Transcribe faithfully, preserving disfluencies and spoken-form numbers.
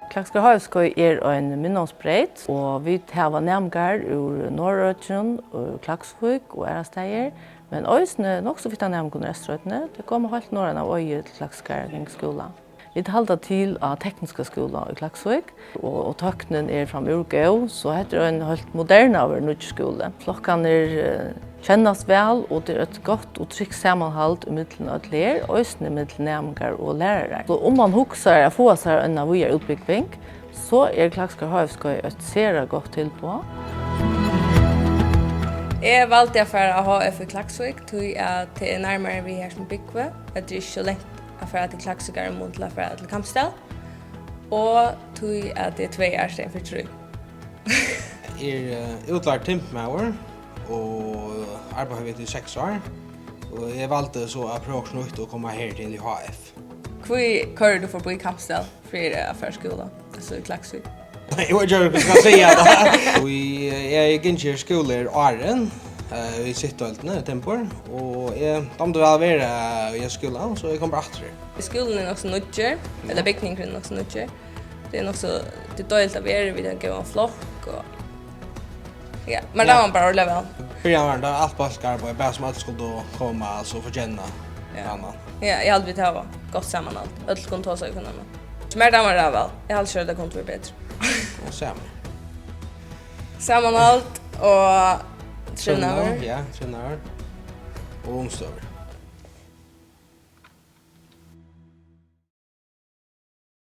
Klaksvíkar Háheimaskeið er ein miðnámsbreyt, og vit hava næmingar úr Norðuroyggjum, úr Klaksvík og aðrar staðir, men eisini nokk so fitt av næmingum úr Eysturoynni. Tey koma heilt norðan av Eiði til Klaksvíkar at ganga í skúla. Vit halda til á Tekniska skúla í Klaksvík, og, og tøknin er framúr góð, so hetta er ein heilt modernaður nýggjur skúli. Flokkarnir, eh, kennast væl, og tað er eitt gott og trygt samanhald ímillum øll her, eisini millum næmingar og lærarar. So um man hugsar at fáa sær eina víðari útbúgving, so er Klaksvíkar Háheimaskeið eitt sera gott tilboð. Eg valdi at fara á H F í Klaksvík, tí at tað er nærmari við har, sum eg búgvi. Tað er ikki so langt at fara til Klaksvíkar í mun til at fara til Kambsdal, og tí at tað er tvey ár í staðin fyri trý. Eg eri, eh, útlærdur timburmaður og arbeiði við tí í seks ár, og eg valdi so at prøva okkurt nýtt og koma her til H F. Hví koyrir tú forbi Kambsdal fyri at fara í skúla, altso í Klaksvík? Eg veit ikki, hvat eg skal siga tá. Og eg, eg gangi í skúla í Áarlandi, eh, í sitt deildini, timbur, og eg dámdi væl at vera í skúla, so eg kom bara aftur her. Skúlin er nokk so nýggjur, ella bygningurin er nokk so nýggjur. Tað er nokk so, tað er deiligt at vera við ein góðan flokk og, ja, mær dámar bara ordiliga væl. Í byrjan var tað alt bólkaarbeiði, bara sum øll skuldu koma, altso forkenna annan. Ja, eg haldi, vit hava gott samanhald. Øll kunnu tosa við hvønn annan. So mær dámar tað væl. Eg haldi ikki, at tað kundi verið betri. Og saman. Samanhald og trivnaður. Trivnaður, ja, trivnaður. Og umstøður.